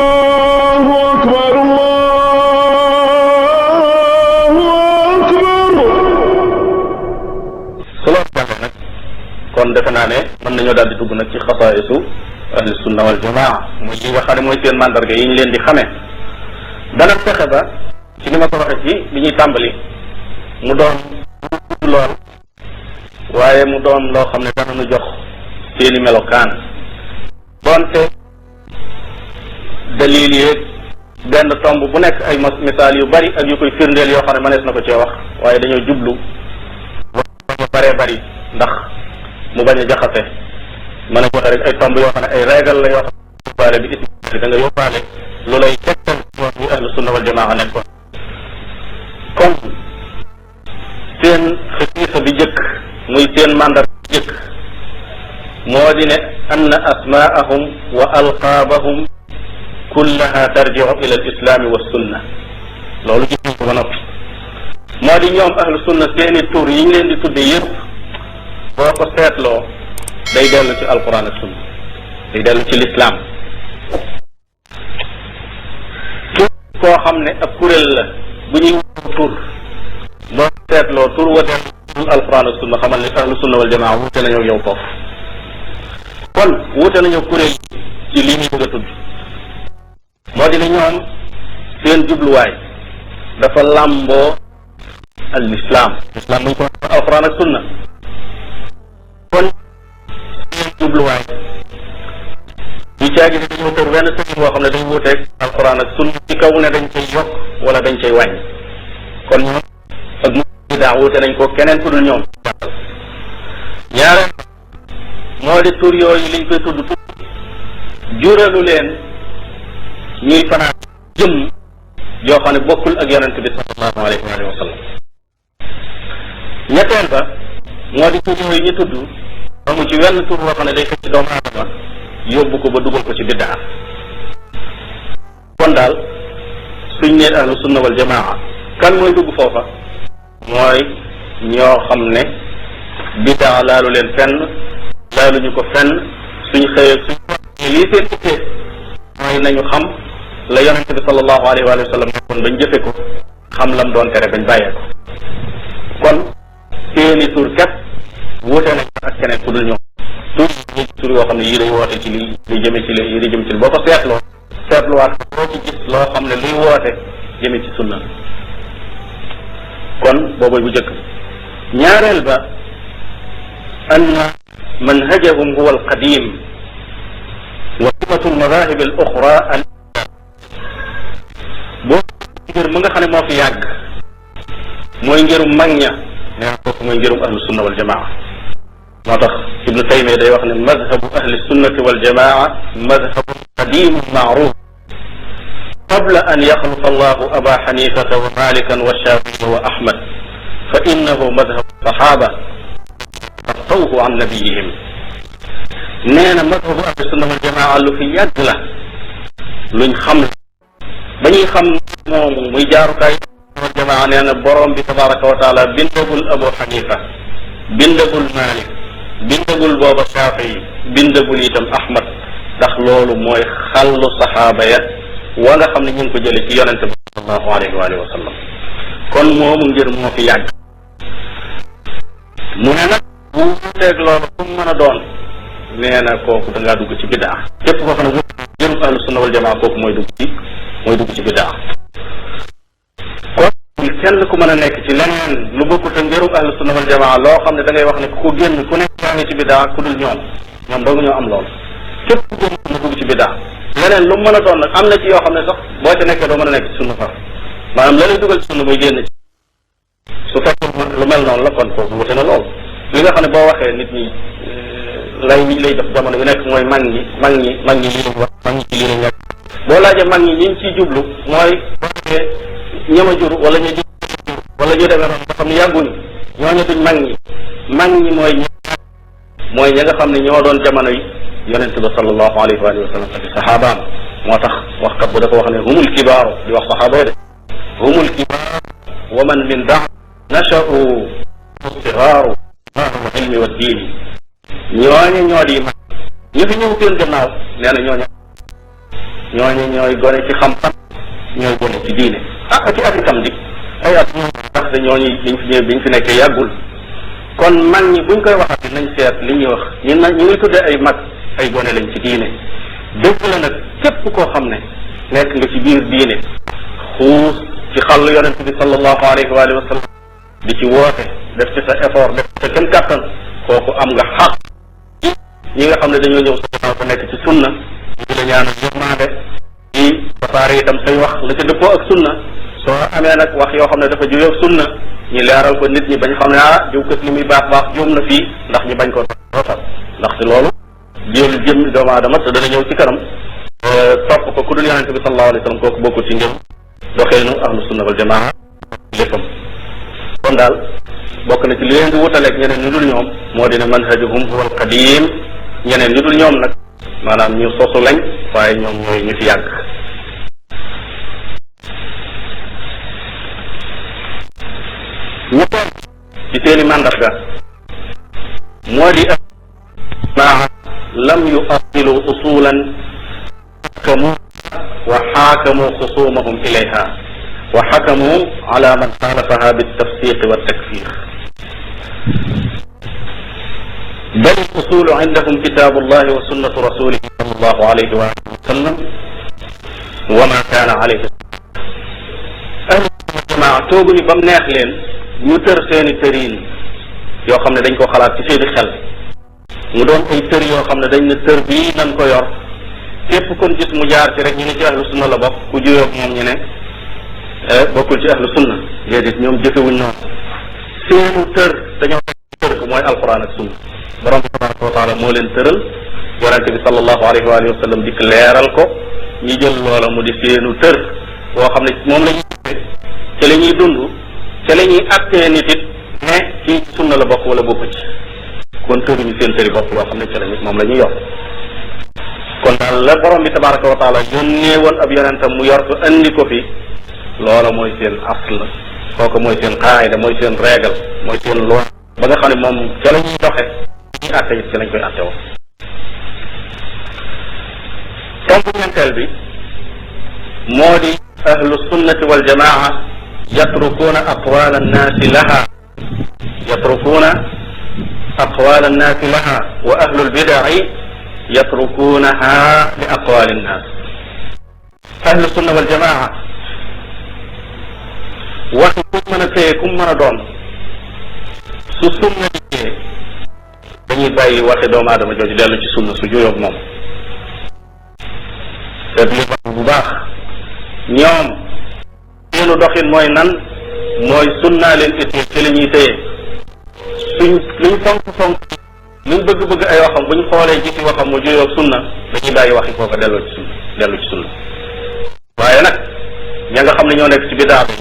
allahu akbar allahu akbar. su loolu jàllee nag kon defe naa ne mën nañoo daal di dugg nag ci xasaa'isu ahli sunna wal jamaa mooy li nga xam ne mooy seen mandarga yi ñu leen di xamee. dana fexe ba ci ni ma ko waxee ci bi ñuy tàmbali mu doon lool waaye mu doon loo xam ne dana nu jox seeni melokaan doonte dalil yeeg benn tomb bu nekk ay misaal yu bari ak yu koy firndeel yoo xam ne mënees na ko cee wax waaye dañoo jublu ba baree bari ndax mu bañ a jaxase mën a joxe rek ay tomb yoo xam ne ay régal la yoo xam ne yóbbaale bi ismi da nga yóbbaale lu lay tegtal woon ñu ahlu sunna wal jamaa nekkoon. kon seen xasiisa bi jëkk muy seen mandar bi jëkk moo di ne anna asmaahum wa alqaabahum kullaha tarjiu ila al islaami wa sunna. loolu gis nañ ko ba noppi moo di ñoom ahlu sunna seeni tur yi ñu leen di tudde yëpp boo ko seetloo day dellu ci alquran ak sunna day dellu ci lislaam. koo xam ne ak kuréel la bu ñuy wutu tur boo seetloo tur wa dellu alquran ak sunna xamal ne ahlu sunna wal jamaa wuute nañoo yow foofu. kon wuute nañoo kuréel ci lii ñuy bëgg a tudd moo di ne ñoom seen jubluwaay dafa làmboo al islam buñ ko alquran ak sunna. kon seen jubluwaay ñu caagi ne dañoo tër benn sëriñ boo xam ne dañ wuuteeg alquran ak sunna ci kaw ne dañ cay yokk wala dañ cay wàññi. kon ñoom ak mu daa wuute nañ ko keneen ku dul ñoom. ñaareel moo di tur yooyu liñ koy tudd juralu leen ñuy fanaan jëm yoo xam ne bokkul ak yonente bi sallallahu alayhi wa sallam. ñetteel ba moo di tur yooyu ñu tudd amu ci wenn tur boo xam ne day fekk ci doomu aadama yóbbu ko ba dugal ko ci biddaa. kon daal suñ nee ahlu sunna wal jamaa kan mooy dugg foofa mooy ñoo xam ne biddaa laalu leen fenn laaluñu ko fenn suñ xëyee suñ lii seen ittee mooy nañu xam la yonente bi sallallahu alayhi wa sallam nekkoon bañ jëfe ko xam lam doon tere bañ bàyyee ko. kon seeni tur kat wuute nañ ak keneen ku dul ñoom tur yoo xam ne yii day woote ci lii di jëme ci lii yii di jëm ci lii boo ko seetluwaat boo ci gis loo xam ne luy woote jëme ci sunna. kon booboy bu njëkk. ñaareel ba anna manhajahum huwa alqadim wa sifatu almadahib al oxra al boo ngir mu nga xam ne moo fi yàgg mooy ngirum mag ña nee na kooku mooy ngirum ahlu sunna wal jamaa. moo tax ibnu taymiya day wax ne madhabu ahli sunnati wal jamaa madhabu qadim maaruf qabla an yaxluqa allahu aba xanifata wa malikan wa shafii wa ahmad fa innahu madhabu sahaba rafawhu an nabiyihim. nee na madhabu ahli sunna wal jamaa lu fi yàgg la luñ xam la ba ñuy xam moomu muy jaarukaay wal jamaa nee na borom bi tabaraka wa taala bindagul abu xanifa bindagul malik bindagul booba Shaafi'i bindagul itam Ahmad ndax loolu mooy xàllu saxaaba ya wa nga xam ne ñu ngi ko jële ci yonente bi sallallahu alayhi wa alihi wa sallam. kon moomu ngir moo fi yàgg. mu ne nag bu wuteeg loolu fu mu mën a doon nee na kooku da ngaa dugg ci biddaa. képp koo xam ne ngërum ahlu sunna wal jamaa kooku mooy dugg ci biddaa. kon kenn ku mën a nekk ci leneen lu bokkut ak ngërum ahlu sunna wal jamaa loo xam ne da ngay wax ne ku génn ku nekk yaa ngi ci biddaa ku dul ñoom dong ñoo am loolu. képp ku génn mu dugg ci biddaa. leneen lu mu mën a doon nag am na ci yoo xam ne sax boo ca nekkee doo mën a nekk ci sunna far maanaam la lay dugal ci sunna muy génn ci. su fekkee lu mel noonu la kon foofu wute na lool li nga xam ne boo waxee nit ñi lay lay def jamono bi nekk mooy mag ñi lii lañ wax mag ñi ci lii lañ nekk. boo laajee mag ñi ñu ciy jublu mooy ñama jur wala ñu jur wala ñu demee noonu nga xam ne yàgguñu ñooñu duñ mag ñi mooy ñi nga xam ne ñoo doon jamono yi yonente ba sallallahu alayhi wa sallam ak saxaabaam. moo tax waxkat bu dafa wax ne humul kibaaru di wax saxaaba yi de humul kibaaru wa man min da nasha'u sigaaru maahum ilmi wa diini ñooñe ñoo di mag ñi fi ñëw seen gannaaw nee na ñooñe ñooy gone ci xam-xam ñooy gone ci diine ci at itam di ay at ndax de ñooñu biñ fi nekkee yàggul kon mag ñi buñ koy waxati nañ seet li ñuy wax ñu ngi tuddee ay mag ay gone lañ ci diine dëgg la nag képp koo xam ne nekk nga ci biir diine xuus ci xàll yonent bi sallallahu alayhi wa sallam di ci woote def ci sa effort def ci sa kenn kàttan kooku am nga xaq ñi nga xam ne dañoo ñëw sa gannaaw ko nekk ci sunna ñu la ñaanal yërmande di basaare itam say wax la ca dëppoo ak sunna soo amee nag wax yoo xam ne dafa juyoo ak sunna ñu leeral ko nit ñi bañ xam ne jiw kët li muy baax baax juum na fii ndax ñu bañ ko rootal ndaxte loolu jël jëmmi doomu aadama te dana ñëw ci kanam topp ko ku dul yonente bi sallallahu alayhi wa sallam kooku bokkul ci ngëm doxeenu ahlu sunna wal jamaa léppam kon daal bokk na ci li leen di wutaleeg ñeneen ñu dul ñoom moo di ne manhajuhum huwa al qadim ñeneen ñu dul ñoom nag maanaam ñu sosu lañ waaye ñoom ñooy ñu fi yàgg ñu toog ci seeni mandarga moo di maa lam yuassilu usulan xakamu wa xaakamu xusumahum ilayha wa xakamu ala man xaalafaha biltafsiq waltakfir bal al-usul indahum kitabu allahi wa sunnatu rasulihi sallallahu alayhi wa sallam wa ma kaana alayhi ahlu jamaa tooguñu ba mu neex leen ñu tër seeni tëriin yoo xam ne dañ ko xalaat ci seeni xel mu doon ay tër yoo xam ne dañ ne tër bii nañ ko yor képp kon gis mu jaar ci rek ñu ne ci ahlu sunna la bokk ku juyoog moom ñu ne bokkul ci ahlu sunna déedéet ñoom jëfewuñ noonu seenu tër dañoo tër ko mooy alquran ak sunna borom bi tabaraka wa taala moo leen tëral yonente bi sallallahu alayhi wa alihi wa sallam dikk leeral ko ñu jël loola mu di seenu tër boo xam ne moom la ñuy ca la ñuy dund ca la ñuy attee nit it ne ci sunna la bokk wala bokku ci kon tëruñu seen tëri bopp yoo xam ne ca la moom la ñuy yor kon daal la borom bi tabaraka wa taala yónnee woon ab yonentam mu yor ko andi ko fi loola mooy seen asl kooku mooy seen qaayida mooy seen règle mooy seen loi ba nga xam ne moom ca la ñuy doxe ñuy atte it ca lañ koy atte woo tomb ñeenteel bi moo di ahlu sunnati wal jamaa yatrukuuna aqwaal annaasi laha yatrukuuna aqwaal annaasi laha wa ahlu lbidaci yatrukuunaha li aqwaal annaas ahlu sunna wal jamaa waxi ku mën a téye ku mën a doon su sunna dikkee dañuy bàyyi waxi doomu aadama jooju dellu ci sunna su juyoog moom te li wax bu baax ñoom seenu doxin mooy nan mooy sunnaa leen itteel ci li ñuy téye luñ fonk luñ bëgg-bëgg ay waxam buñ xoolee gisi waxam mu juyoog sunna dañuy bàyyi waxi kooka dellu ci sunna waaye nag ña nga xam ne ñoo nekk ci bidaa bi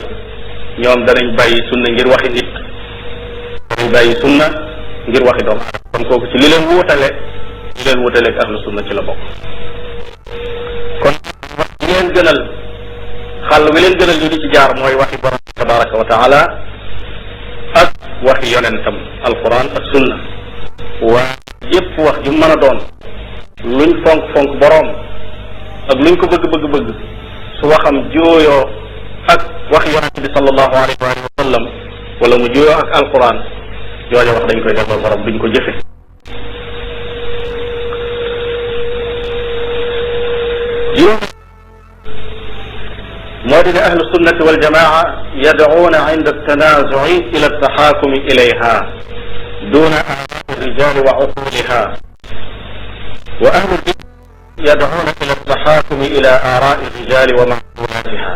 ñoom danañ bàyyi sunna ngir waxi nit danañ bàyyi sunna ngir waxi doomu aadama kon kooku ci li leen wutale ak ahlu sunna ci la bokk kon wax bi leen gënal xàll wi leen gënal ñu di ci jaar mooy waxi borom tabaraka wa taala ak waxi yonentam alquran ak sunna waa yépp wax ju mën a doon luñ fonk boroom ak luñ ko bëgg su waxam jooyoo ak waxi yonent bi sallallahu alayhi wa sallam wala mu jooyoo ak alquran jooja wax dañ koy defal borom duñ ko jëfe moo di ne ahlu sunnati wal jamaa yad'uuna inda at-tanaazu'i ila at-tahaakumi ilayha duna aaraa ar-rijaali wa uquuliha wa ahlu al-bid'a yad'uuna ila at-tahaakumi ila aaraa'i ar-rijaali wa ma'quulaatiha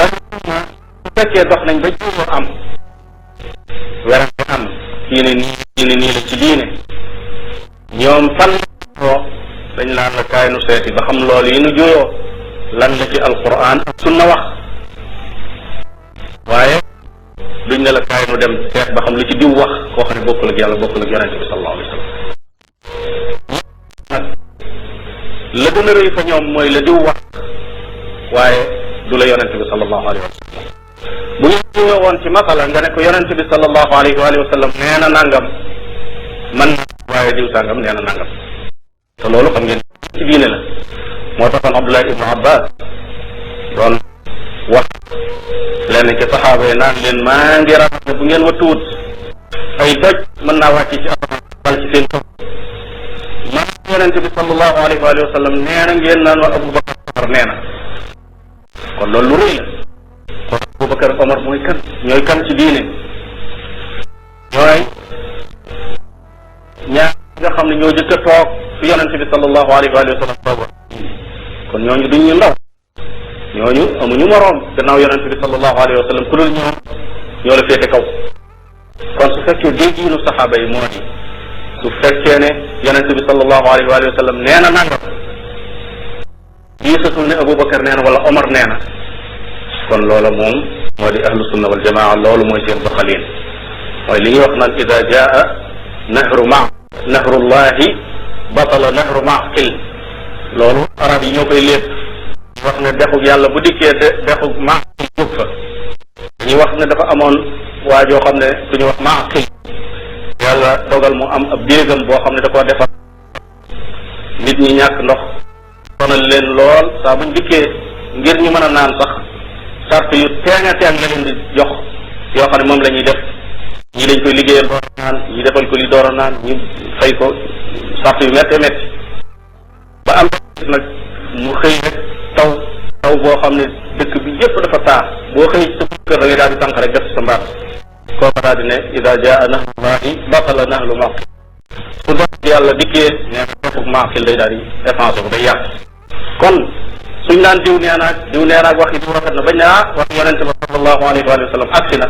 ahlu sunna su fekkee dox nañ ba juumoo am werante am kii ne nii la ci diine ñoom fan dañ laan la kaay nu seeti ba xam loolu yi nu juyoo lan la ci alquran ak sunna wax waaye duñ ne la kaay nu dem seet ba xam li ci diw wax koo xam ne bokkul ak yàlla bokkul ak yonente bi sallallahu alayhi wa sallam la gën a rëy fa ñoom mooy la diw wax waaye du la yonente bi sallallahu alayhi wa sallam bu ñu ñëwee woon ci masala nga ne ko yonente bi sallallahu alayhi wa sallam nee na nangam man waaye diw sàngam nee na nangam te loolu xam ngeen ci diine la moo taxoon Abdullah ibnu Abbas doon wax lenn ci saxaaba yi naan leen maa ngi ragal ne bu ngeen wa tuut ay doj mën naa wàcc ci asamaan wala ci seen kaw man yonente bi sallallahu alayhi wa sallam nee na ngeen naan wa Abubakar nee na kon loolu lu rëy la kon Abubakar ak Omar mooy kan ñooy kan ci diine ñooy ñaar nga xam ne ñoo jëkk a toog fi yonente bi sallallahu alayhi wa sallam toogoon kon ñooñu duñ ñu ndaw ñooñu amuñu moroom gannaaw yonente bi sallallahu alayhi wa sallam ku dul ñoom ñoo la féete kaw kon su fekkee déggiinu saxaaba yi moo di su fekkee ne yonente bi sallallahu alayhi wa sallam nee na nangam gisatul ne Abubakar nee na wala Omar nee na kon loola moom moo di ahlu sunna wal jamaa loolu mooy seen doxalin mooy li ñuy wax naan ida jaa nahrullahi batala nahru maqil loolu arab yi ñoo koy lépp wax ne dexug yàlla bu dikkee dexug maqil jóg fa dañuy wax ne dafa amoon waa joo xam ne ku ñu wax maqil yàlla dogal mu am ab déegam boo xam ne da koo defar nit ñi ñàkk ndox sonal leen lool saa buñ dikkee ngir ñu mën a naan sax sart yu teeng a teeng la leen di jox yoo xam ne moom la ñuy def ñii dañ koy liggéeyal door a naan ñi defal ko li door a naan ñu fay ko sart yu méttee métti ba am nag mu xëy rek taw boo xam ne dëkk bi yépp dafa taa boo xëy sa kër da ngay daal di tànq rek def sa mbaat kooka daal di ne ida jaa nahrullahi batala nahru maqil su dox yàlla dikkee nee na defuk maqil day daal di effacé ko day yàq kon suñ naan diw nee naag wax yi du rafet na bañ ne wax yonente bi sallallahu alayhi wa sallam agsi na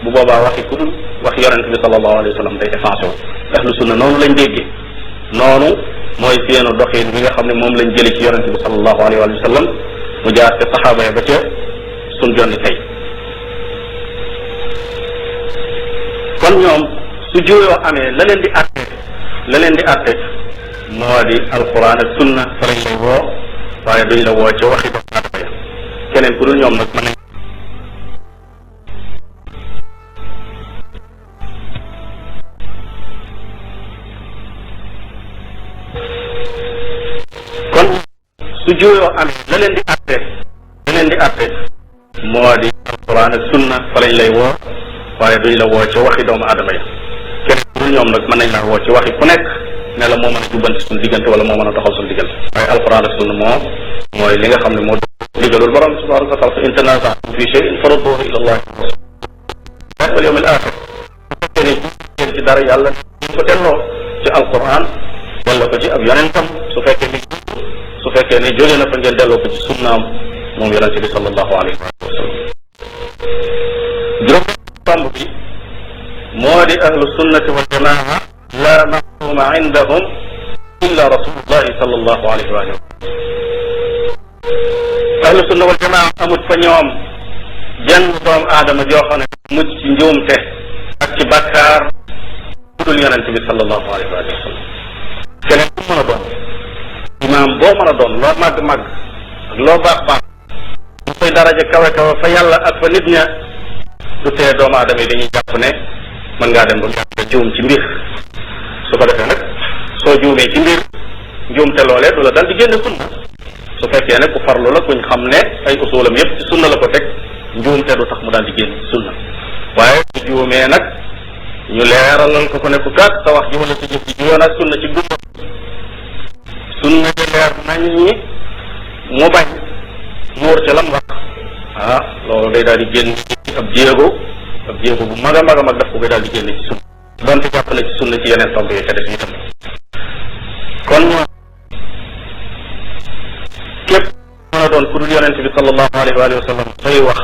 bu boobaa waxi ku dul wax yonente bi sallallahu alayhi wa sallam day effacé wu ahlu sunna noonu lañ déggee noonu mooy seenu doxin bi nga xam ne moom lañ jële ci yonente bi sallallahu alayhi wa sallam mu jaar ca saxaaba ya ba ca suñ jonni tey kon ñoom su juyoo amee la leen di atte moo di alquran ak sunna fa lañ lay woo waaye duñ la woo ca waxi doomu aadama ya keneen ku dul ñoom nag mën nañ kon su juyoo amee la leen di atte moo di alquran ak sunna fa lañ lay woo waaye duñ la woo ca waxi doomu aadama ya keneen ku dul ñoom nag mën nañ la woo ci waxi ku nekk ne la moo mën a jubbanti suñu diggante wala moo mën a doxal suñu diggante waaye alquran ak sunna moom mooy li nga xam ne moo digalul borom subhanahu wa taala fa in tanaza'tum fi shay'in farudduhu ila allahi wal yawmil akhir bu fekkee ne ngeen ci dara yàlla ñu ko delloo ci alquran delloo ko ci ab yonentam su fekkee ne jóge na fa ngeen delloo ko ci sunnaam moom yonente bi sallallahu alayhi wa sallam juróom tomb bi moo di ahlu sunnati wal jamaa la maxsuuma indahum illa rasulullahi sallallahu alayhi wa sallam ahlu sunna wal jamaa amut fa ñoom jenn doomu aadama joo xam ne mucc ci njuumte ak ci bakkaar budul yonente bi sallallahu alayhi wa sallam keneen ku mën a doon imaam boo mën a doon loo màgg-màgg ak loo baax ñu koy daraja kawe fa yàlla ak fa nit ña du tee doomu aadama yi dañuy jàpp ne mën ngaa dem ba nga juum ci mbir su ko defee nag soo juumee ci mbir njuumte loolee du la dal di génn sunna su fekkee ne ku farlu la kuñ xam ne ay usulam yépp ci sunna la ko teg njuumte du tax mu daal di génn sunna waaye su juumee nag ñu leeralal ko ne ku kat sa wax ji wala sa jëf ji juyoon ak sunna ci dund sunna di leer nañ ñi mu bañ muur ca lam wax loolu day daal di génn ab jéego bu mag a mag daf ko koy daal di génn ci sunna donte jàpp na ci sunna ci yeneen tomb yi ca def itam kon képp mën a doon ku dul yonente bi sallallahu alayhi wa sallam say wax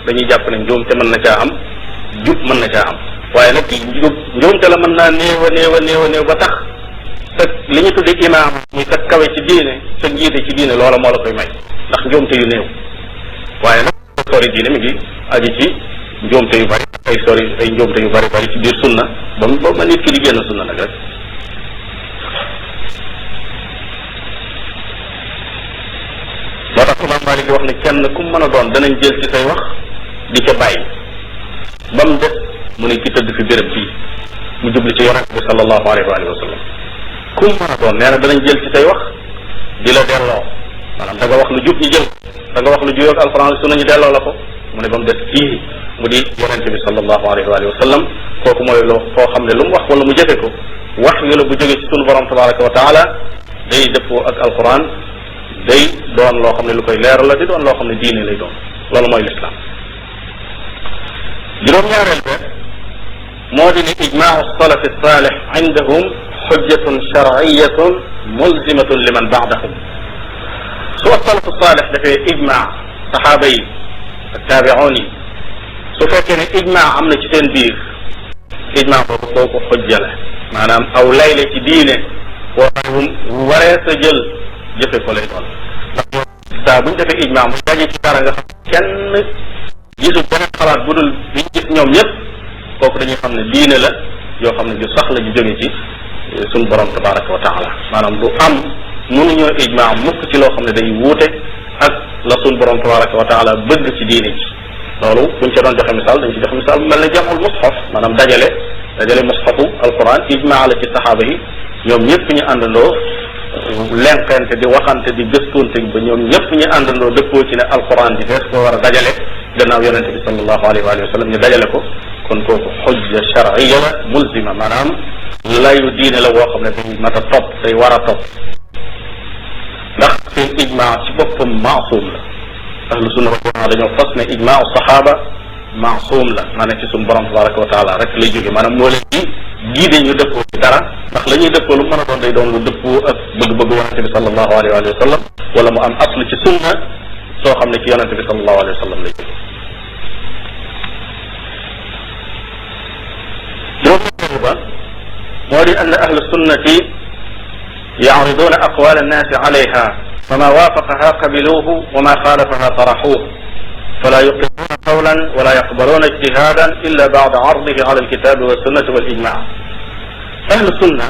dañuy jàpp ne njuumte mën na caa am jub mën na caa am waaye nag njuumte la mën naa néew ba tax sa li ñu tudde imaam muy sa kawe ci diine sa njiite ci diine loola moo la koy may ndax njuumte yu néew waaye nag sori diine mi ngi aji ci njuumte yu bari ay njuumte yu bari ci biir sunna ba nit ki di génn sunna nag rek moo tax Imaam Maalik di wax ne kenn ku mën a doon danañ jël ci say wax di ca bàyyi ba mu des mu ne ki tëdd fi béréb bii mu jubli ci yonente bi sallallahu alayhi wa sallam kum mën a doon nee na danañ jël ci say wax di la delloo maanaam da nga wax lu jub ñu jël da nga wax lu juyoog alquran sunna ñu delloo la ko mu ne ba mu des kii mu di yonente bi sallallahu alayhi wa sallam kooku mooy loo foo xam ne lu mu wax wala mu jëfe ko wax yu la bu jóge ci sunu borom tabaraka wa taala day dëppoo ak alquran day doon loo xam ne lu koy leeral la di doon loo xam ne diine lay doon loolu mooy lislaam juróom-ñaareel be moo di ni ijmaau salaf salih indahum xujjatun sharciyatun mulzimatun liman baadahum su salafu salih dafee ijmaa saxaaba yi ak taabi'un yi su fekkee ne ijmaa am na ci seen biir ijmaa boobu kooku xujja la maanaam aw lay la ci diine boo waree sa jël jëfe ko lay doon ndax saa buñ defee ijmaa mu daje ci dara nga xam kenn gisul beneen xalaat bu dul biñ gis ñoom ñëpp kooku dañuy xam ne diine la yoo xam ne ju sax la ju jóge ci suñu borom tabaraka wa taala maanaam du am mënuñoo ijmaa mukk ci loo xam ne day wuute ak la suñu borom tabaraka wa taala bëgg ci diine ji loolu buñ ca doon joxe misaal dañ ci joxe misaal bu mel ne jamul mushaf maanaam dajale mushafu alquran ijmaa la ci saxaaba yi ñoom ñëpp ñu àndandoo lenqente di waxante di gëstunte ba ñoom ñëpp ñu àndandoo dëppoo ci ne alquran ji fees ko war a dajale gannaaw yonente bi sallallahu alayhi wa sallam ñu dajale ko kon kooku xujja shar'iyya la mulzima maanaam layu diine la boo xam ne day mat a topp day war a topp ndax seen ijmaa ci boppam maasum la ahlu sunna wal jamaa dañoo fas ne ijmaa saxaaba maasum la maanaam ci suñu borom tabaraka wa taala rek lay jóge maanaam moo leen di giide ñu dëppoo ci dara ndax la ñuy dëppoo lu mën a doon day doon lu dëppoo ak bëgg-bëgg yonente bi sallallahu alayhi wa sallam wala mu am aslu ci sunna soo xam ne ci yonente bi sallallahu alayhi wa sallam lay jóge juróom ba moo di ann ahlu sunnati yaariduuna aqwal annaasi alayha fama waafaqaha qabiluuhu wa ma xaalafaha taraxuuh fala yuqimuuna qawlan wala yaqbaluuna ijtihaadan illa bacda cardihi ala alkitaabi walsunnati walijmac ahlu sunna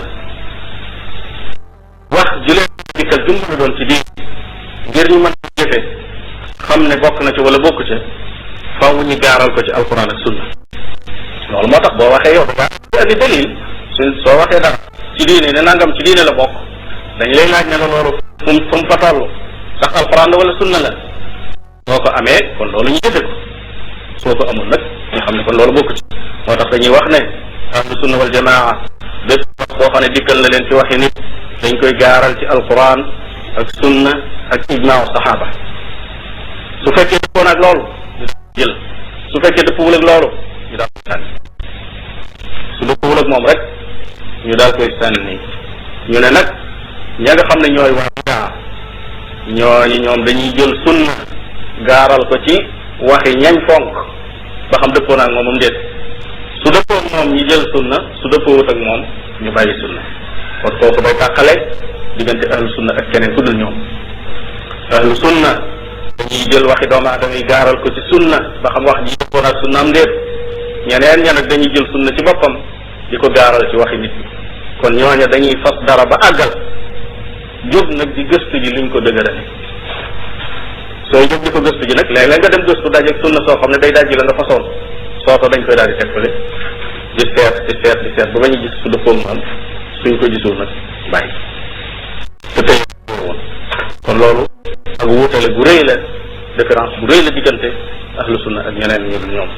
wax julee dikkal jum mën a doon ci diin ngir ñu mën a jëfe xam ne bokk na ci wala bokk ca faaw ñu gaaral ko ci alquran ak sunna loolu moo tax boo waxee yow da ngaa andi dalil soo waxee dara ci diine ne nangam ci diine la bokk dañ lay laaj ne la loolu fu mu fa toll ndax alquran la wala sunna la soo ko amee kon loolu ñu jëfe ko soo ko amul nag ñu xam ne kon loolu bokk ci moo tax dañuy wax ne ahlu sunna wal jamaa bépp wax boo xam ne dikkal na leen ci waxi nit dañ koy gaaral ci alquran ak sunna ak ijmaa saxaaba su fekkee dëppoon ak loolu ñu jël su fekkee dëppwul ak loolu ñu daal koy sànni su dëppwul ak moom rek ñu daal koy sànni ñu ne nag ña nga xam ne ñooy waa bidaa ñoom dañuy jël sunna gaaral ko ci waxi ñañ fonk ba xam dëppoo ak moom am déet su dëppoo ak moom ñu jël sunna su dëppoowut ak moom ñu bàyyi sunna kon kooku day tàqale diggante ahlu sunna ak keneen ku dul ñoom ahlu sunna dañuy jël waxi doomu aadama yi gaaral ko ci sunna ba xam wax ji dëppoo ak sunna am déet ñeneen ña nag dañuy jël sunna ci boppam di ko gaaral ci waxi nit ñi kon ñooña dañuy fas dara ba àggal jóg nag di gëstu ji luñ ko dëgërale sooy jóg di ko gëstu ji nag léeg-léeg nga dem gëstu dajeeg sunna soo xam ne day dajji la nga façon soo ko dañ koy daal di teppale di seet ba ba ñu gis su dëppoo moom suñ ko gisul nag bàyyi te tey woon kon loolu ak wuutale bu rëy la différence bu rëy la diggante ahlu sunna ak ñeneen ñu dul ñoom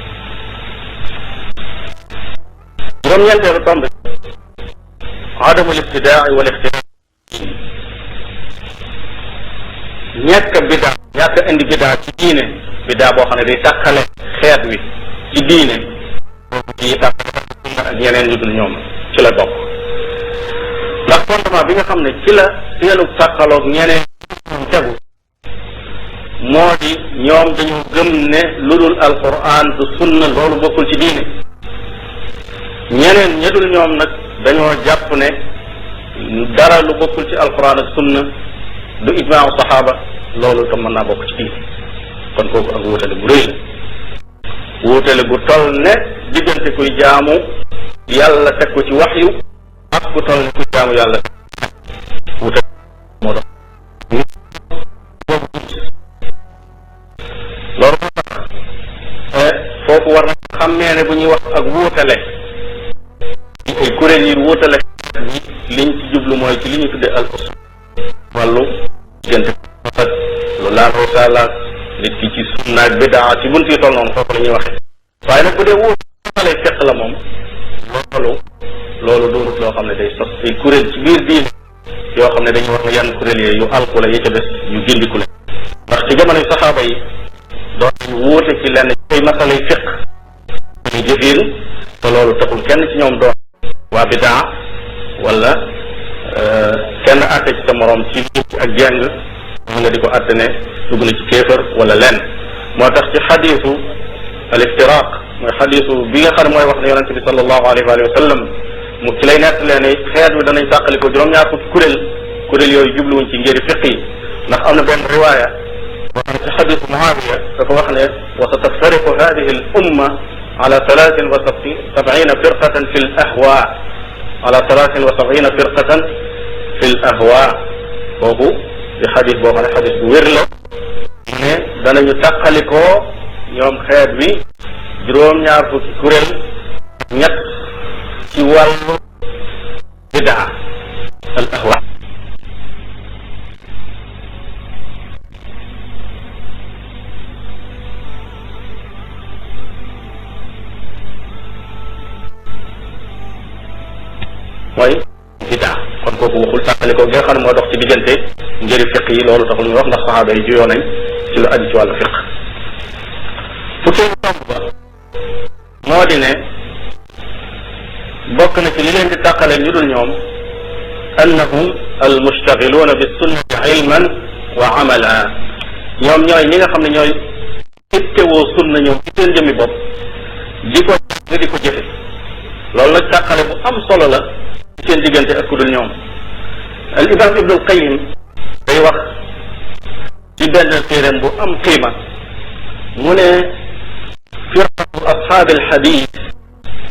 juróom-ñeenteelu tomb adamul ibtidaa wal ixtilaaf ñàkk indi bidaa ci diine bidaa boo xam ne day tàqale xeet wi ci diine boobu ci tàqale sunna ak ñeneen ñu dul ñoom ci la bokk ndax fondement bi nga xam ne ci la seenu tàqaloog ñeneen tegu moo di ñoom dañoo gëm ne lu dul alquran du sunna loolu bokkul ci diine ñeneen ña dul ñoom nag dañoo jàpp ne dara lu bokkul ci alquran ak sunna du ijmaaw saxaaba loolu tam mën naa bokk ci diine kon kooku ak wuutale bu rëy la wuutale bu toll ne diggante kuy jaamu yàlla teg ko ci waxyu ak ku toll ne kuy jaamu yàlla wuutale moo dox loolu moo tax foofu war na xammee ne bu wutale liñ ci jublu mooy ci li ñu tuddee al usul wàllu diggante rafet lu laatoo saalaat nit ki ci sunna ak bidaa ci bunt yi toll noonu foofu la ñuy waxee waaye nag bu dee wutale fiq la moom loolu doonut loo xam ne day sos ay kuréel ci biir diine yoo xam ne dañu wax ne yan kuréel yee yu alku la yi ca des yu gindiku la ndax ci jamono saxaaba yi doon nañu wuute ci lenn ci ay masalay fiq ñu jëfiin te loolu taxul kenn ci ñoom doon waa bidaa wala kenn àtte ci sa morom ci ak jeng mu nga di ko àtte ne dugg na ci kéefër wala lenn moo tax ci xadiisu al iftiraq mooy xadiisu bi nga xam ne mooy wax ne yonente bi sallallahu alayhi wa sallam mu ci lay nettalee ne xeet wi danañ sàqaliko juróom-ñaar fukki kuréel yooyu jubluwuñ ci ngiri fiq yi ndax am na benn riwaaya boo xam ne ci xadiisu Muawiya dafa wax ne wa sataftariqu hadihi al umma ala 73 firqatan fi l ahwa ala 73 firqatan fi l ahwa kooku di xadis boo xam ne xadis bu wér la ne danañu tàqalikoo ñoom xeet wi juróom-ñaar fukki kuréel ñett ci wàllu bidaa al ahwa mooy bidaa kon kooku waxul tàqalikoo gi nga xam ne moo dox ci diggante ngëri fiq yi loolu taxul ñuy wax ndax saxaaba yi juyoo nañ ci lu aju ci wàllu fiq fukkeelu tomb ba moo di ne bokk na ci li leen di tàqale ñu dul ñoom annahum almushtagiluuna bi sunnati ilman wa amala ñoom ñooy ñi nga xam ne ñooy ittewoo sunna ñoom ci seen jëmmi bopp di ko di ko jëfe loolu nag tàqale bu am solo la ci seen diggante ak ku dul ñoom al imam ibnu al qayim day wax ci benn téeréem bu am qiima mu ne firqatu ashaabi alxadis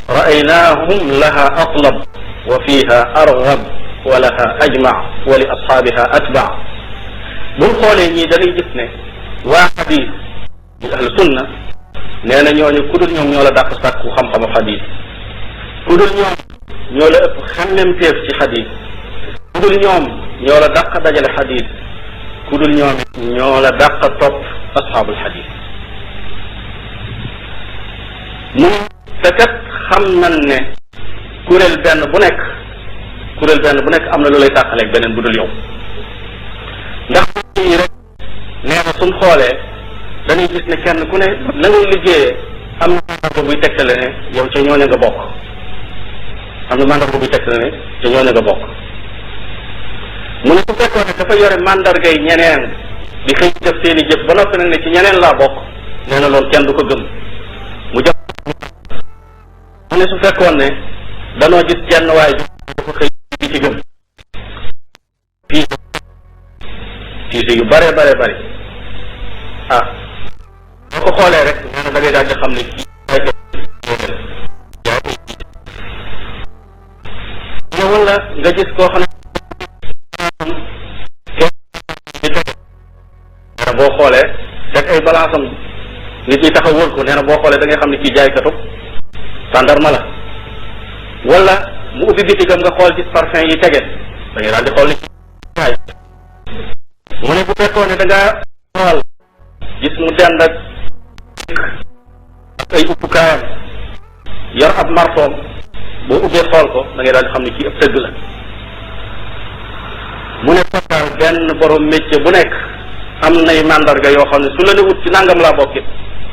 ra'aynaahum laha atlab wa fiha arghab wa laha ajmac wa li ashaabiha atbac buñ xoolee ñii dañuy gis ne waa xadis di ahlu sunna nee na ñooñu ku dul ñoom ñoo la dàq sàkku xam-xamu xadis ku dul ñoom ñoo la ëpp xemmemteef ci xadis ku dul ñoom ñoo la dàq dajale xadis ku dul ñoom ñoo la dàq topp asxaabul xadis mu te kat xam nañ ne kuréel benn bu nekk am na lu lay tàqaleeg beneen bu dul yow ndax yi rek nee na suñ xoolee dañuy gis ne kenn ku ne la ngay liggéeyee am na mandarga buy tegtale ne yow ca ñooña nga bokk am na mandarga buy tegtale ne ca ñooña nga bokk mu ne su fekkoon ne dafa yore mandargay ñeneen di xëy def seen i jëf ba noppi nag ne ci ñeneen laa bokk nee na loolu kenn du ko gëm mu jàpp mu ne su fekkoon ne danoo gis jenn waay dafa xëy di ci gëm fiise yu bare ah boo ko xoolee rek nee na da ngay daal di xam ne kii wala nga gis koo xam ne boo xoolee teg ay balance am nit ñi taxaw wër ko nee na boo xoolee da ngay xam ne kii jaaykatu tàndarma la wala mu ubbi bitigam nga xool ci parfum yi tege da ngay daal di xool ni waay mu ne bu fekkoon ne da ngaa xool gis mu dend ak ay uppukaayam yor ab martoom boo ubbee xool ko da ngay daal di xam ne kii ab tëgg la mu ne total benn borom métier bu nekk am nay mandarga yoo xam ne su la ne wut ci nangam laa bokkit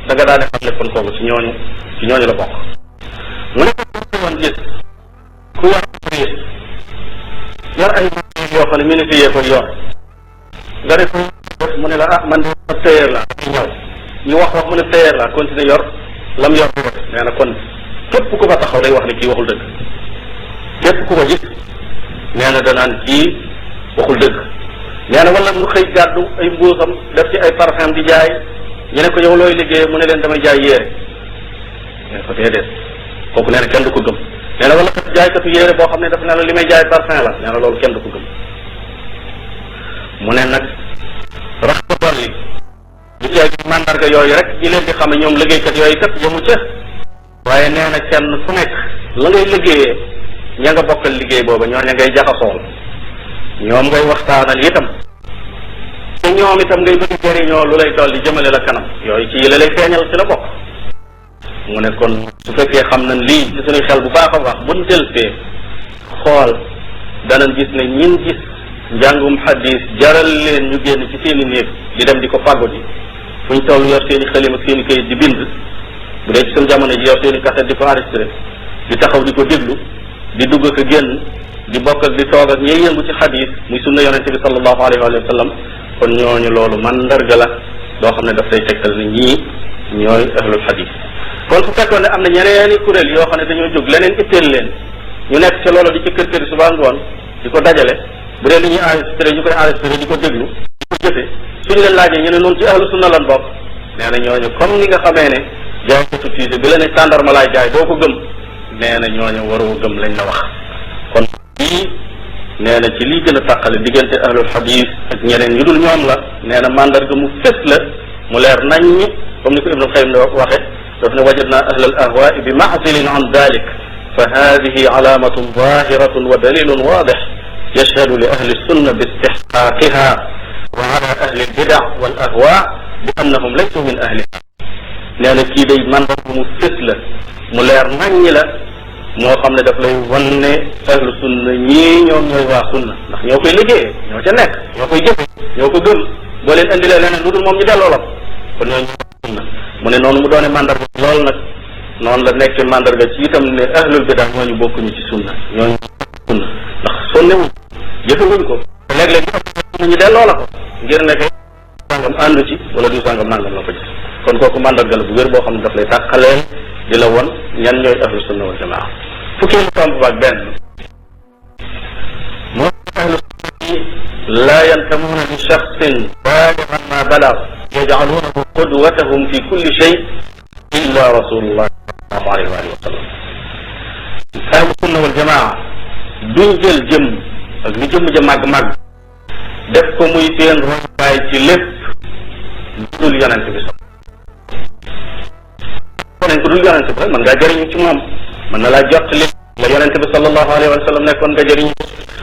da nga daal di xam ne kon kooku ci ñooñu la bokk mu ne ko woon gis ku yor ay yoo xam ne ministre yee koy yor nga ne ko mu ne la ah man de tailleur la ñëw ñu wax mu ne tailleur la continuer yor lam yor ko nee na kon képp ku fa taxaw day wax ne kii waxul dëgg képp ku ko gis nee na danaan kii waxul dëgg nee na wala mu xëy gàddu ay mbuusam def ci ay parfum di jaay ñu ne ko yow looy liggéey mu ne leen damay jaay yéere nee na ko déedéet kooku nee na kenn du ko gëm nee na wala kat jaaykatu yéere boo xam ne daf ne la li may jaay parfum la nee na loolu kenn du ko gëm mu ne nag rax ko dolli du ci ay mandarga yooyu rek ñi leen di xam ne ñoom liggéeykat yooyu kat yëmu ca waaye nee na kenn fu nekk la ngay liggéeyee ña nga bokkal liggéey booba ñooña ngay jaxasool ñoom ngay waxtaanal itam te ñoom itam ngay bëgg jëriñoo lu lay dolli jëmale la kanam yooyu ci yële lay feeñal ci la bokk. mu ne kon su fekkee xam nañ lii ci suñuy xel bu baax a baax buñ deltee xool danañ gis ne ñin gis njàngum xadis jaral leen ñu génn ci seen i néeg di dem di ko fàggu ji fu ñu toll yor seen i xalim ak seen i kayit di bind bu dee ci suñu jamono ji yor seen i cassette di ko enregistré di taxaw di ko déglu di dugg ak génn di bokk ak di toog ak ñiy yëngu ci xadis muy sunna yonente bi sallallahu alayhi wa sallam kon ñooñu loolu mandarga la loo xam ne daf lay tegtal ne ñii ñooy ahlul xadis. kon su fekkoon ne am na ñeneeni kuréel yoo xam ne dañoo jóg leneen itteel leen ñu nekk ca loolu di ci kër këri suba ngoon di ko dajale bu dee li ñuy enregistré ñu koy enregistré di ko déglu di ko jëfe suñu leen laajee ñu ne noonu ci ahlu sunna lan bokk nee na ñooñu comme ni nga xamee ne jaay ko tuuti bi la ne tàndarma laay jaay doo ko gëm nee na ñooñu waroo gëm lañ la wax. kon lii nee na ci lii gën a tàqale diggante ahlul xadis ak ñeneen ñu dul ñoom la nee na mandarga mu fës la mu leer naññ comme ni ko Ibnu Qayyim waxe daf ne wajadna ahlal ahwaai bi maxzilin an dalik fa hadihi alaamatun zahiratun wa dalilun waadix yashhadu li ahli sunna bi istixqaaqiha wa ala ahli albidac wal ahwa bi annahum laysu min ahliha nee na kii day mandarga mu fës la mu leer naññ la moo xam ne daf lay wan ne ahlu sunna ñii ñoom ñooy waa sunna ndax ñoo koy liggéeyee ñoo ca nekk ñoo koy jëfe ñoo ko gëm boo leen indilee leneen lu dul moom ñu delloo la kon ñooñu sunna mu ne noonu mu doone mandarga lool nag noonu la nekk mandarga ci itam ne ahlul bidaa ñooñu bokkuñu ci sunna ñooñu sunna ndax sonnewuñ jëfewuñ ko léeg-léeg ñu delloo la ko ngir ne ko sàngam àndu ci wala du sàngam nangam la ko gis kon kooku mandarga la bu wér boo xam ne daf lay tàqaleel di la won ñan ñooy ahlu sunna wal jamaa fukkeelu tomb baag benn moo ahlu sunna laa yantamuuna li shaxsin baaligan ma balag yajcaluunahu qudwatahum fi kulli shay illa rasulullah sallallahu alayhi wa sallam ahlu sunna wal jamaa duñ jël jëm ak li jëmm ja màgg-màgg def ko muy seen royuwaay ci lépp dul yonente bi nañ ko dul yonente bi rek mën ngaa jëriñu ci moom mën na laa jot li la yonente bi sallallahu alayhi wa sallam nekkoon nga jëriñu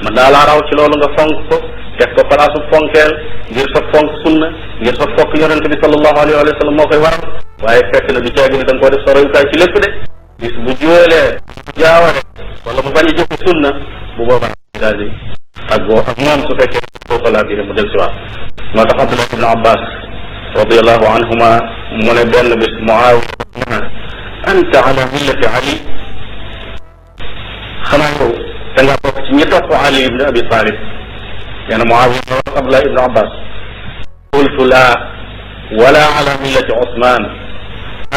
mën naa laa raw ci loolu nga fonk ko teg ko palaasu fonkeel ngir sa fonk sunna ngir sa fokk yonente bi sallallahu alayhi wa sallam moo koy waral waaye fekk na du caagi ne da nga koo def sa royukaay ci lépp de bis bu juweelee jaaware wala mu bañ a jëfe sunna bu boobaa daal di ak boo ak moom su fekkee foofa laa biire mu del si waat moo tax Abdullah ibn Abbas radiallahu anhuma mu ne benn bis Muawiya anta ala millati Ali xanaa yow da ngaa bokk ci ñi topp Ali ibn Abi Talib nee na Muawiya wax Abdullah ibn Abbas qultu laa wala ala millati Usman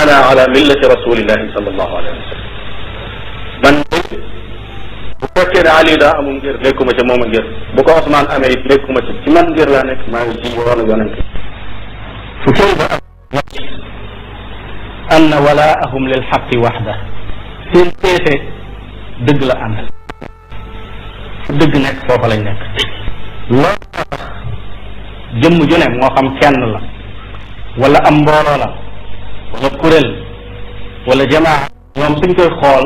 ana ala millati rasulillahi sallallahu alayhi wa sallam man bu fekkee ne Ali daa amul ngir nekkuma ca moom a ngir bu ko Usman amee it nekkuma ci man ngir laa nekk maa ngi ci yoonu yonente fu kay ba am anna walaahum lil xaqi waxda seen péete dëgg la ànd fu dëgg nekk foofa lañ nekk loolu tax jëmm ju ne moo xam kenn la wala am mbooloo la wala kuréel wala jamaa ñoom suñ koy xool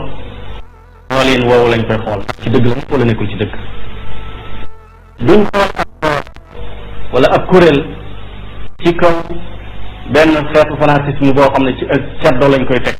xoolin woowu lañ koy xool ci dëgg la nekk wala nekkul ci dëgg duñ xool ab xool wala ab kuréel ci kaw benn xeetu fanatisme boo xam ne ci ak caddo lañ koy teg